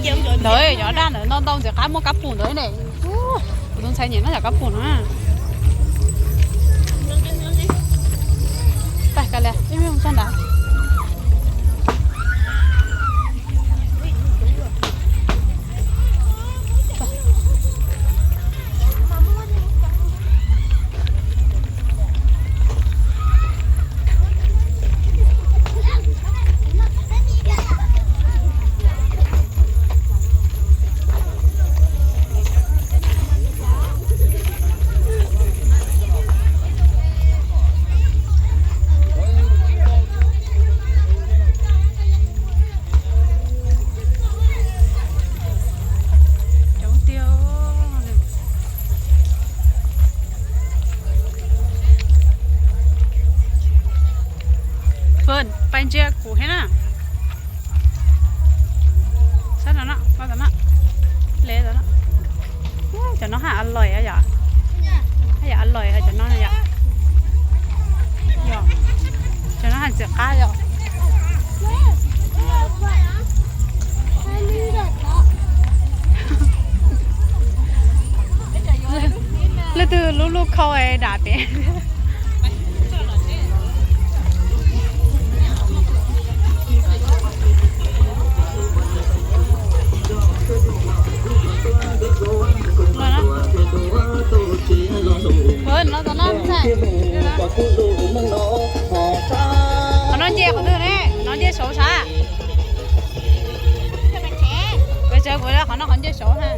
Ntawd cov daj ntawd ntau ntau ntxim qab muaj kab pum ntawd ne. Kuv tus ntxhais nyiam noj cov kab pum no. Pais ka le ib mus txog nrad. Pais ntsia kuv thiab na. Saib no, le cov no haj a lòi yom. Haj yam a lòi cov no yom. Cov no haj ntxim qab yom. Leej twg lub lub khau dam pem. Qhov no nce qhov twg ne? No nce saud sav? Kuv tsev kuv qhov no qhov nce saud ha.